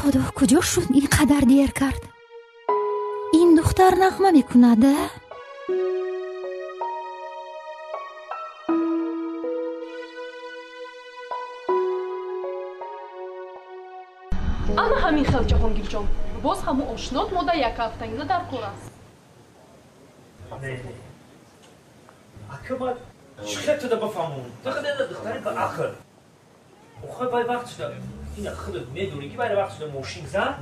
Худо куҷо шуд ин қадар дер кард? Ин духтар нағма мекунад, а? Ана ҳамин хел, Ҷаҳонгирҷон. Боз ҳамун ошнот мода як ҳафтаина дар кор аст. Не, не. Ака ман чӣ хел туда бафаҳмонам? Ту духтари ба ақл. Охир бай вақт шуда. Ина худат медонӣ ки байра вақт шуда мошин зад,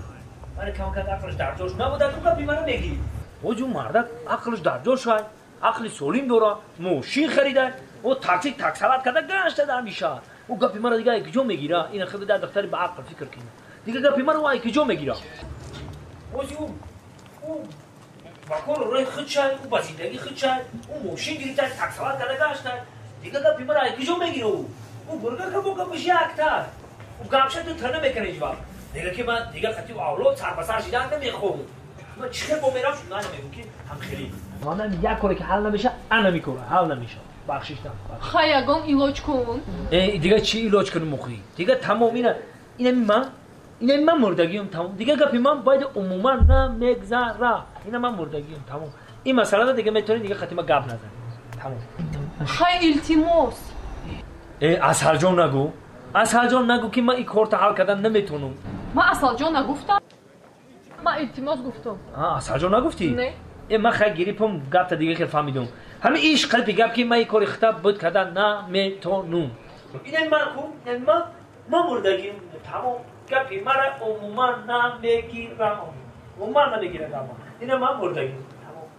бари камакак ақлаш дар ҷош набуда, ту гапи мана мегирӣ. Боз ӯ мардак ақлаш дар ҷош ай, ақли солим дора, мошин харида, ӯ такси таксалат карда гашта дар мешавад. Ӯ гапи мара дига куҷо мегира? Ина худат дар духтари ба ақл фикр кунӣ. Дига гапи мара ӯ куҷо мегира? Боз ӯ ба кору роҳи худ шай, ӯ ба зиндагии худ шай, ӯ мошин гирифта, таксалат карда гашта. Дига гапи мара куҷо мегира ӯ? Ӯ бурга бо гапаш яктар. Ӯ гапша ту тана мекунӣ ҳеҷ вақт. Дига ки ман дига қати авлод сарбасар шидан намехоҳам. Ман чӣ хел бо мерам шуд? Ман намегӯм ки ҳамхелӣ. Манам як коре ки ҳал намеша, ана мекора, ҳал намеша. Бахшиштам. Хай ягон илоҷ кун. Э, дига чӣ илоҷ кунем охи? Дига тамом ина инами ман, инами ман мурдагиам тамом. Дига гапи ман бояд умуман намегзара. Ина ман мурдагиам тамом. Ин масъалада дига метавонӣ дига қати ман гап назанӣ. Тамом. Хай илтимос. Э, Асалҷон нагӯ. Асалҷон нагӯ ки ман ин корта ҳал кардан наметавонам. Ман Асалҷон нагуфтам. Ман илтимос гуфтам. Асалҷон нагуфтӣ? Не. Э, ман хай гирифтам гапта дига хел фаҳмидам. Ҳамин иш қалби гап ки ман ин кори хита буд кардан наметавонам. Инами ман хуб, инами ман мурдагим тамом. Гапи мара умуман намегирам. Умуман намегирам гапа. Ина ман мурдагим тамом.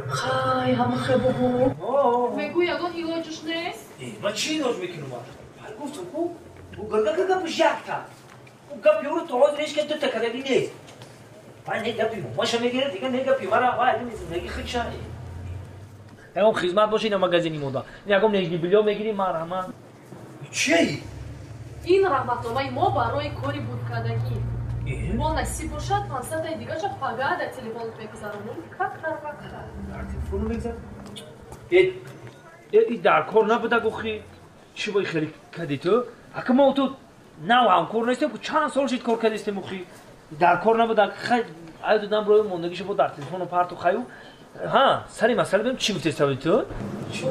Хай, ҳама хел бобо. Мегӯ ягон илоҷаш нест? Э, ман чӣ илоҷ мекунам? Гуфтам ку, ӯ гиргака гапаш якта. Ӯ гапи ӯро то ҳозир ҳеҷ кас дута кардагӣ нест. Вай не гапи момаша мегирад, дига не гапи мара, вай адами зиндагӣ худша. Ягон хизмат боша ина магазини мода. Ягон нижний бельё мегирӣ, марҳамат. Чӣ? Ин раҳматномаи мо барои кори будкардагӣ. Бо насиб бошад, 500-таи дигаша пага дар телефонат мегузаронам. Как ҳар вақт. Дар телефону мегузар? Э, дар кор набуда гухи. Чӣ бой хеле кади ту? Ака мо ту нав ҳамкор нестем, ку чанд сол шид кор кардистем ухи. Дар кор набуда, хай ай дудам рои мондагиша бо дар телефону парту хаю. Ҳа, сари масъала бем чӣ гуфтестави ту?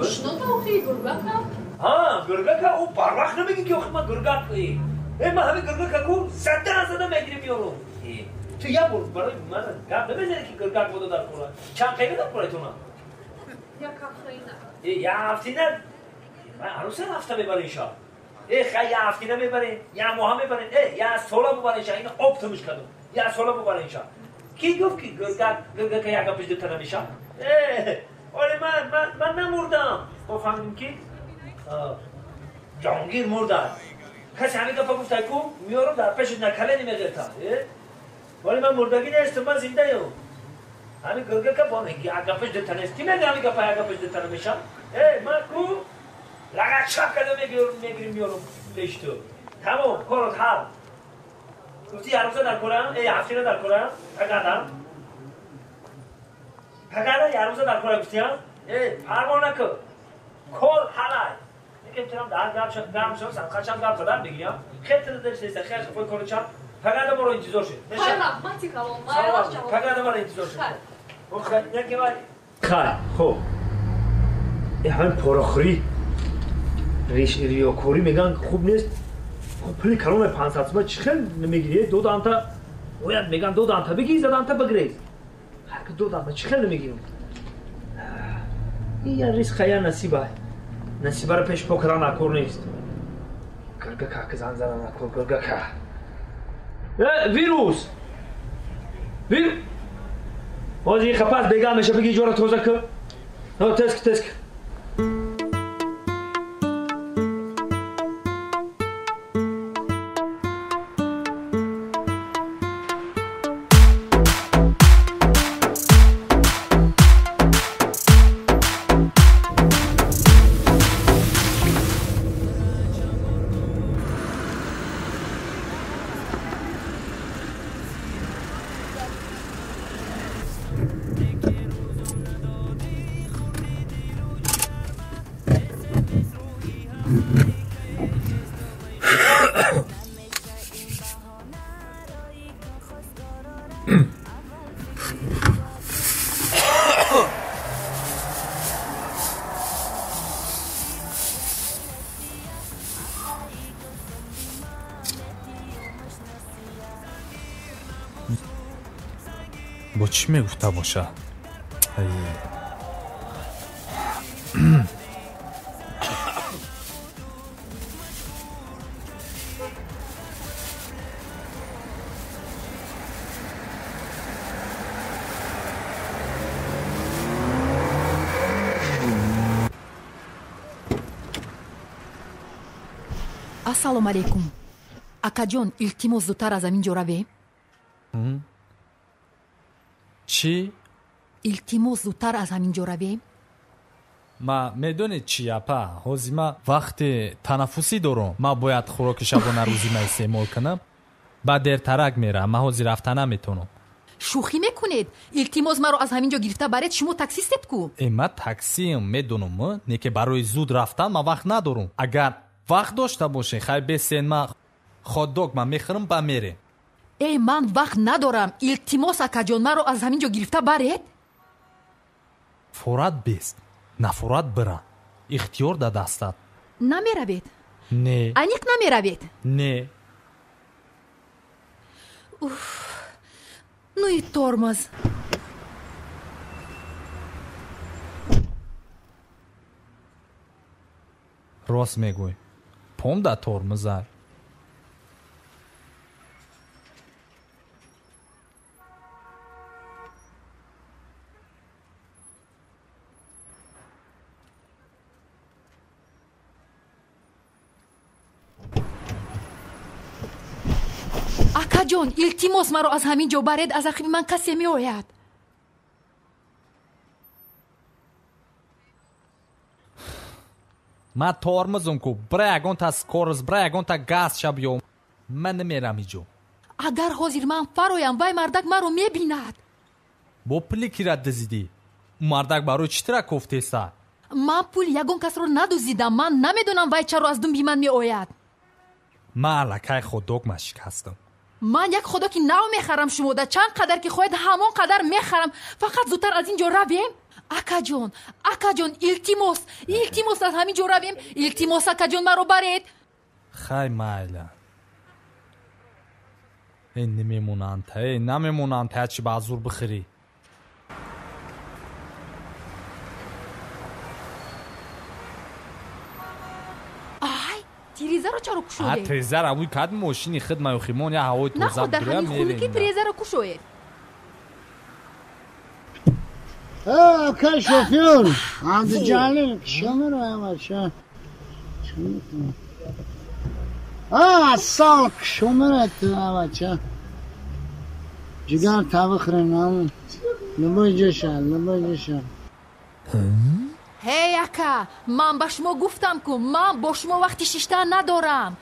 Ошнота охи гургака? Ҳа, гургака ӯ барвақт намегӣ ки охи ман гургак. Э, ман ҳамин гургака ку зада зада мегирим ёро. Ту як бор барои ман гап намезанӣ ки гургак бода дар кора. Чанд қайда дар кораи туна? Як ҳафтаина. Э, як ҳафтина? Ман ҳанӯз ҳафта мебарем ша. Э, хай як ҳафтина мебарем, як моҳа мебарем, э, як сола бубарем ша. Ина об тумуш кардум. Як сола бубарем ша. Ки гуфт ки гургак гургака як гапаш дута намеша? Э, оле ман намурдам. Мо фаҳмидем ки Ҷаҳонгир мурда. Касе ҳамин гапа гуфта ку меорам дар пеши накалени меғирта. Э, вале ман мурдагӣ нестам, ман зиндаем. Ҳамин гургака бо як гапаш дута нест. Ки мега ҳамин гапа як гапаш дута намеша? Э, ман ку лағат чап карда мегирим меорам пеши ту. Тамом, корот ҳал. Гуфти як рӯза дар корам, э, ҳафтина дар корам, пагадам. Пагада як рӯза дар корам гуфтиям. Э, парво накун. Кор ҳалай. Лекин турам дар гап шад, гап шад, садқачам гап задан мегирям. Хел тира дил шеста, хел хафои кору чап. Пагада моро интизор шед. Хай раҳмати калон, майлаш ҷавоб. Пагада моро интизор шед. Хай. Неки вай. Хай, хоб. Э, ҳамин порахӯрӣ риёкорӣ меган хуб нест. Пули калоне 500 сомон чӣ хел намегирӣ? Ду данта бояд меган ду данта бигир, за данта бигрез. Ҳар ки ду данта чӣ хел намегирам? Ин я ризқа, я насиба. Насибаро пеш по кардан накор нест. Гиргака ки зан задан накор, гиргака. Э, вирус! Вир! Боз ин хапас беган меша, бигир ҷора тоза кун. Теск, теск. Бо чӣ мегуфта боша? Ассалому алайкум. Акаҷон, илтимос зудтар аз ҳамин ҷо равем. Чӣ? Илтимос зудтар аз ҳамин ҷо равем. Ма медонед чӣ, апа? Ҳозир ма вақти танаффусӣ дорам. Ма бояд хӯроки шабонарӯзима истеъмол кунам. Баъд дертарак мерам. Ма ҳозир рафта наметавонам. Шӯхӣ мекунед? Илтимос маро аз ҳамин ҷо гирифта баред, шумо таксистед ку? Ма таксиам, медонам, не ки барои зуд рафтан ма вақт надорам. Агар вақт дошта бошед, хай бесен ма хот-дог ма мехӯрам ба мерем. Э, ман вақт надорам. Илтимос акаҷон, маро аз ҳамин ҷо гирифта баред. Форат бест, нафорат бира. Ихтиёр да дастат. Намеравед? Не. Аниқ намеравед? Не. Уф, ну и тормоз. Рост мегӯй. Пом да тормоза. Акаҷон, илтимос маро аз ҳамин ҷо баред, аз ақиби ман касе меояд. Ман тормозум ку, бира ягонта скорост, бира ягонта газ шаб ё. Ман намерам иҷо. Агар ҳозир ман фароям, вай мардак маро мебинад. Бо пули кира дизидӣ? Ӯ мардак барои чӣ тира кофтеса? Ман пули ягон касро надуздидам. Ман намедонам вай чаро аз думби ман меояд. Ман аллакай хот-дог ма шикастам. Ман як хот-доги нав мехарам шумода. Чанд қадар ки хоҳед, ҳамон қадар мехарам. Фақат зудтар аз ин ҷо равем. Акаҷон, акаҷон, илтимос, илтимос аз ҳамин ҷо равем. Илтимос, акаҷон, маро баред. Хай майла. Э, намемонанд, э, намемонанд, ҳарчи ба зур бихӯрӣ. Ай, тирезаро чаро кушодед? Тирезаро вуй кад мошини худ ма ёхимон я ҳавои тоза Наход дар ҳамин хунукӣ тирезаро кушоед. Акай шофёр, Абдуҷалил, чӣ меравам бача? Ассал, чӣ меравад бача? Ҷигар та бихӯрем, намун. Любой ҷоша, любой ҷоша. Ҳей, ака, ман ба шумо гуфтам ку, ман бо шумо вақти шиштан надорам.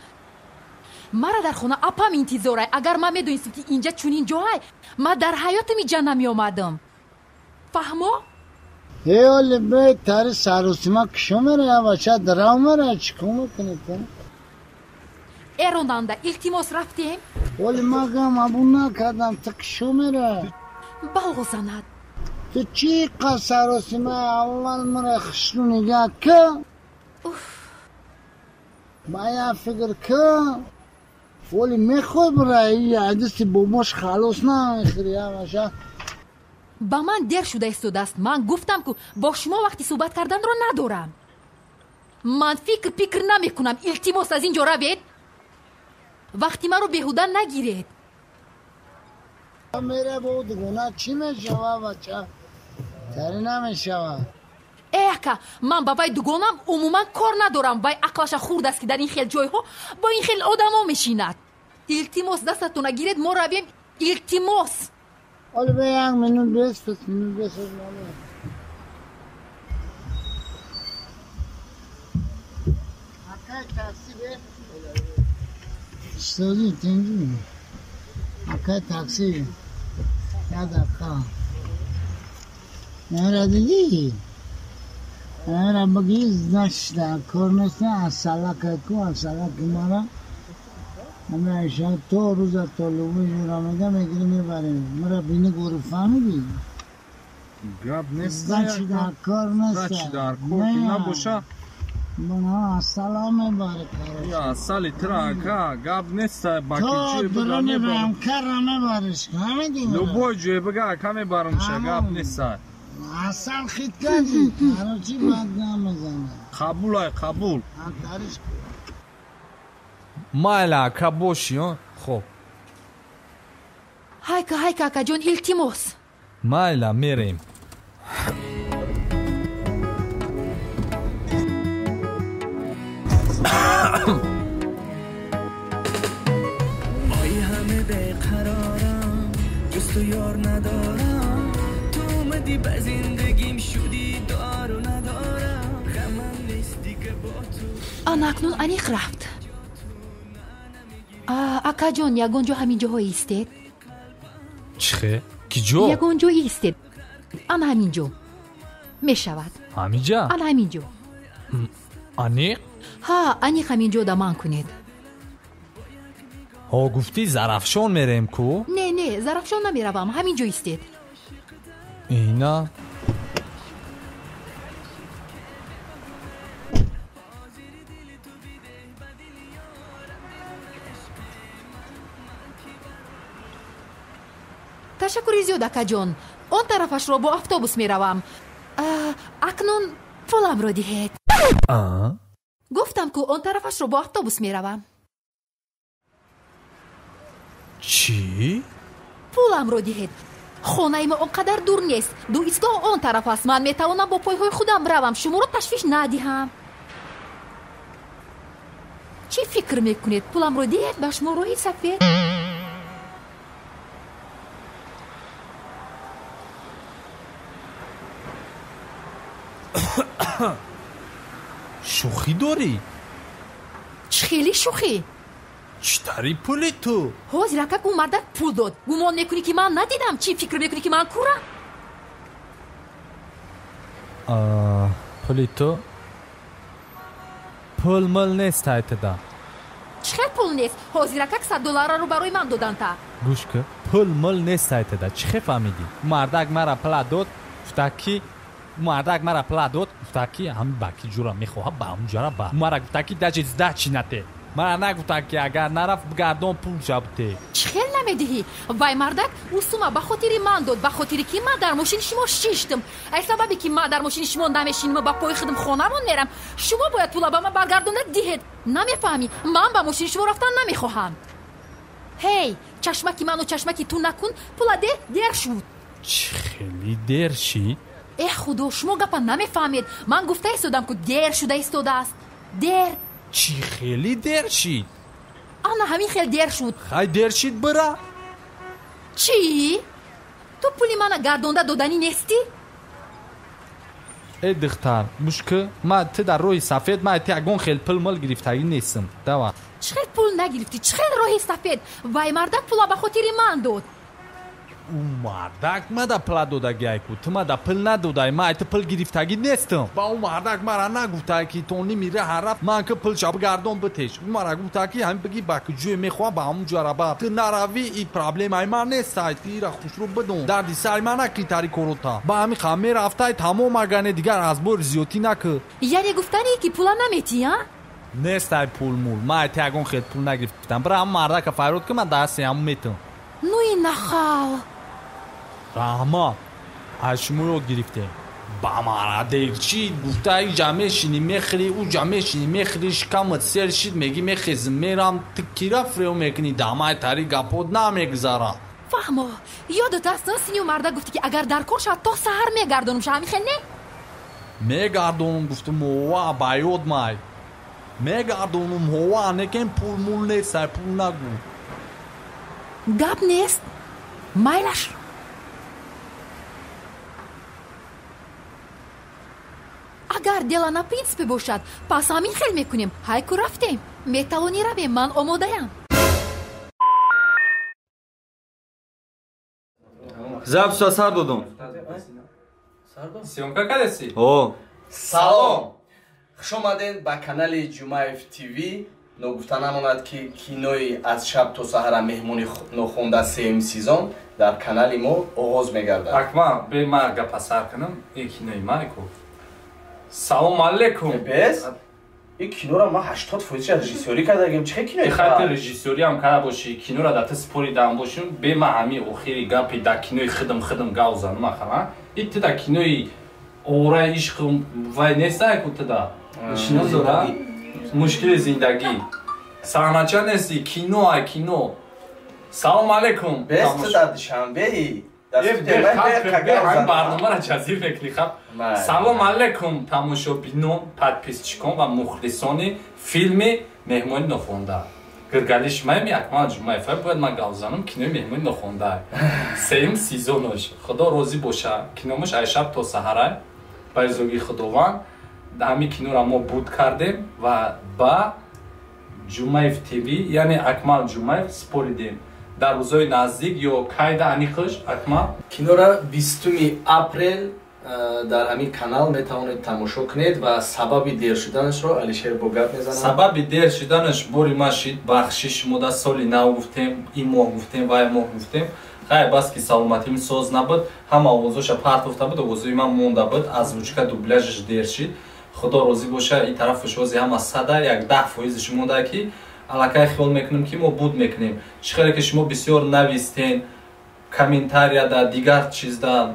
Мара дар хона апам интизорай. Агар ман медонистам, ки инҷа чунин ҷоай, ман дар ҳаётам инҷа намеомадам. Фаҳмо? Эй, оли бе тари сарусима кишо мерая, бача, драв мерая, чӣ кор мекунед? Э, ронанда, илтимос рафтем? Оли ман гам абу накардам, ту кишо мерая? Балғозанад. Ту чӣ қад сарусима аввал мара хушрӯ нигаҳ ки? Ба як фикр ки? Оли мехоҳӣ бираи, дасти бобош халос намехӯри, бача. Ба ман дер шуда истодааст. Ман гуфтам ку бо шумо вақти суҳбат карданро надорам. Ман фикр пикр намекунам. Илтимос аз ин ҷо равед. Вақти маро беҳуда нагиред. Мера бо дугона чӣ мешава, бача? Тари намешава. Э, ака, ман ба вай дугонам умуман кор надорам. Вай ақлаша хурд аст, ки дар ин хел ҷойҳо бо ин хел одамо мешинад. Илтимос дастатона гиред, мо равем. Илтимос. Оли бе як минут бес, минут бес. Акай такси бе. Истоди, тенҷи. Акай такси. Як дақиқа. Намера дидӣ? Намера бигӣ, значит, дар кор нест, асалака ку, асалаки мара. Ҳамеша то рӯза то лубои ҷура мега мегирӣ мебарем. Мара бини гӯри фаҳмидӣ? Гап нест. Значит, дар кор нест. Значит, дар кор ки набоша. Асала мебаре. Асали тра ака, гап нест, ба ки ҷое бага мебарам. Кара мебариш, фаҳмидӣ? Любой ҷое бага ака мебарам ша, гап нест. Асал хит кардӣ, короче бад намезанад. Қабул ай, қабул. Майла ака боши, хоб. Ҳайка, ҳайка акаҷон, илтимос. Майла, мерем. Ой ҳама беқарорам, ҷуз ту ёр надорам, ту омадӣ ба зиндагим шудӣ дору надорам, ғамам нест дига бо ту. Ана акнун аниқ рафт. Акаҷон, ягон ҷо ҳамин ҷоҳо истед? Чихе? Ки ҷо? Ягон ҷо истед. Ана ҳамин ҷо. Мешавад. Ҳамин ҷа? Ана ҳамин ҷо. Аниқ? Ҳа, аниқ ҳамин ҷо даман кунед. Ҳо, гуфтӣ Зарафшон мерем ку? Не, не, Зарафшон намеравам, ҳамин ҷо истед. Ина. Ташаккури зиёд, акаҷон. Он тарафашро бо автобус меравам. Акнун пуламро диҳед. Гуфтам ку он тарафашро бо автобус меравам. Чӣ? Пуламро диҳед. Хонаи мо он қадар дур нест. Ду истгоҳ он тараф аст. Ман метавонам бо пойҳои худам равам. Шуморо ташвиш надиҳам. Чӣ фикр мекунед? Пуламро диҳед, ба шумо роҳи сафед. Шӯхӣ дорӣ? Чӣ хеле шӯхӣ? Чӣ тари пули ту? Ҳозир акак ӯ мардак пул дод. Гумон мекунӣ ки ман надидам? Чӣ фикр мекунӣ ки ман курам? Пули ту? Пул мул нест айтада. Чӣ хел пул нест? Ҳозир акак 100 доллараро барои ман доданта. Гӯш кун, пул мул нест айтада. Чӣ хел фаҳмидӣ? Мардак мара пула дод, гуфта ки мардак мара пула дод, гуфта ки ҳамин ба ки ҷура мехоҳам, ба ҳамун ҷура ба. Мара гуфта ки даже сдачи нате. Мара нагуфта ки агар нарафт бигардон пул ҷабте. Чӣ хел намедиҳӣ? Вай мардак ӯ сума ба хотири ман дод, ба хотири ки ман дар мошини шумо шиштам. Ай сабабе ки ман дар мошини шумо намешинам ба пои худам хонамон мерам, шумо бояд пула ба ман баргардонда диҳед. Намефаҳмӣ? Ман ба мошини шумо рафтан намехоҳам. Ҳей, чашмаки ману чашмаки ту накун, пула де, дер шуд. Чӣ хеле дер шид? Эҳ худо, шумо гапа намефаҳмед. Ман гуфта истодам ку дер шуда истодааст. Дер. Чӣ хеле дер шид? Ана ҳамин хел дер шуд. Хай дер шид бира. Чӣ? Ту пули мана гардонда доданӣ нестӣ? Э духтар, гӯш ку, ман ту дар роҳи сафед, ман ту ягон хел пул мол гирифтагӣ нестам. Дава. Чӣ хел пул нагирифтӣ? Чӣ хел роҳи сафед? Вай мардак пула ба хотири ман дод. Ӯ мардак мада пула додагиай ку, ту мада пул надодай, ман ту пул гирифтагӣ нестам. Ба ӯ мардак мара нагуфта ки то ними раҳа рафт, ман ки пул шаб гардон битеш. Ӯ мара гуфта ки ҳамин бигӣ ба ки ҷое мехоҳам ба ҳамун ҷо раба. Ту наравӣ, и проблемаи ман нестай, ту ира хушрӯ бидон. Дарди сари ман накӣ тари корота. Ба ҳамин қа мерафтай тамом агане дигар аз бори зиёдтӣ накӣ. Яъне гуфтане ки пула наметӣ, а? Нестай пул мул, ман ту ягон хел пул нагирифтам. Бира ҳамун мардака фарёд ки ман дасти ҳамун метам. Ну и нахал. Раҳмат, аз шумо ёд гирифтем. Ба мара дерчид, гуфта иҷа мешинӣ мехӯрӣ, уҷа мешинӣ мехӯрӣ, шикамат сер шид, мегӣ мехезм мерам, ту кира фирев мекунӣ, дамай тари гапот намегузара. Фаҳмо, ёдат аст, синю марда гуфтӣ ки агар дар кор шавад то саҳар мегардонам, ша ҳамин хел не? Мегардонам, гуфтум, ова, ба ёд май. Мегардонам, ова, некен пул мул нестай, пул нагу. Гап нест, майлаш. Агар дела на принципе бошад, пас ҳамин хел мекунем. Ҳай ку рафтем. Метавонӣ равем, ман омодаям. Записро сар додум. Съёмка кардеси? О. Салом. Хуш омадед ба канали Ҷумаев ТВ. Ногуфта намонад ки кинои аз шаб то саҳара меҳмони нохонда сеюм сезон дар канали мо оғоз мегардад. Акмал, бе ман гапа сар кунам, ин кинои ман ку. Салом алейкум. Бес? Ин киноро ман 80% режиссёрӣ кардагим. Чӣ кинои хати режиссёрӣ ҳам карда бошӣ, киноро дар ту споридаам бошум, бе ман ҳами охири гапи дар кинои хидм гав занам ахала. И ту дар кинои овораи ишқ вай нестай ку ту да. Шинос дора? Мушкили зиндагӣ. Саҳнача нести, кино ай кино. Салом алейкум. Бес ту дар Душанбеи. Барномаро ҷазир мекунӣ хаб. Салом алейкум тамошобинон, подписчикон ва мухлисони филми Меҳмони нохонда. Гиргали шумаем Акмал Ҷумаев. Бояд ман гап занам, кинои Меҳмони нохонда. Сеюм сезонош. Худо розӣ боша. Киномуш ай шаб то саҳарай. Ба изогии Худованд ҳамин киноро мо буд кардем ва ба Ҷумаев ТВ, яъне Акмал Ҷумаев споридем. Дар рӯзҳои наздик ё кайда аниқш Акмал? Киноро 20 апрел дар ҳамин канал метавонед тамошо кунед ва сабаби дер шуданашро Алишер бо гап мезанад. Сабаби дер шуданаш бори ма шид, бахшиш мо дар соли нав гуфтем, ин моҳ гуфтем, вай моҳ гуфтем. Хайр, бас ки саломатим соз набуд, ҳама овозоша партофта буд, овозои ман монда буд, озвучка дубляжаш дер шид. Худо розӣ боша, ин тарафаш ози ҳама сада, як 10% монда ки аллакай хиёл мекунем ки мо буд мекунем. Чӣ хеле ки шумо бисёр навистен, комментарияда, дигар чизда,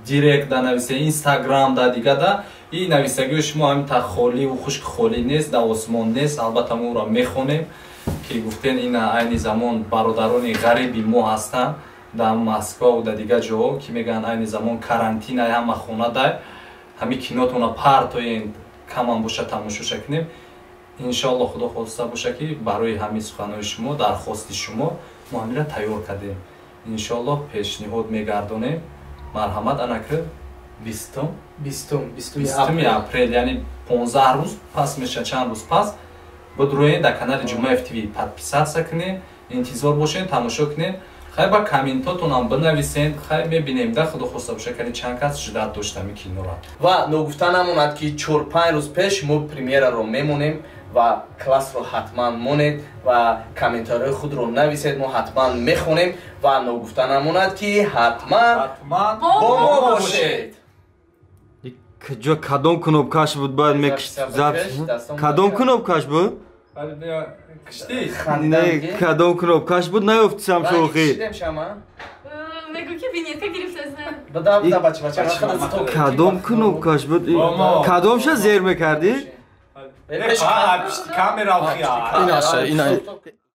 директда нависен, инстаграмда, дигада, ин нависагиҳои шумо ҳамин та холиву хушк холӣ нест, дар осмон нест. Албатта мо ӯро мехонем ки гуфтен ина айни замон бародарони ғариби мо ҳастанд дар Москваву дар дигар ҷоҳо, ки мегӯянд айни замон карантинай, ҳама хонадай, ҳамин кинотона партоен, камам боша тамошоша кунем. Иншоалло худо хоста боша ки барои ҳамин суханҳои шумо, дархости шумо мо ҳаминро тайёр кардем. Иншоалло пешниҳод мегардонем. Марҳамат, анаки 20 апрел, яъне 15 рӯз пас меша, чанд рӯз пас бидроен дар канали Ҷумаев ТВ подписаться кунед, интизор бошед, тамошо кунед. Хай ба комментотонам бинависед, хай мебинем да худо хоста боша кани чанд кас ждат дошта ҳамин киноро. Ва ногуфта намонад ки 4-5 рӯз пеш мо премьераро мемонем ва классро ҳатман монед ва комментариҳои худро нависед, мо ҳатман мехонем ва ногуфта намонад ки ҳатман бо мо бошед. Куҷо кадом кнопкаш буд бояд мекишт? Кадом кнопкаш буд? Киштӣ? Не, кадом кнопкаш буд наёфтисам шоҳӣ. Мегӯ ки винетка гирифтаст. Кадом кнопкаш буд? Кадомша зер мекардӣ? Камера. Ина.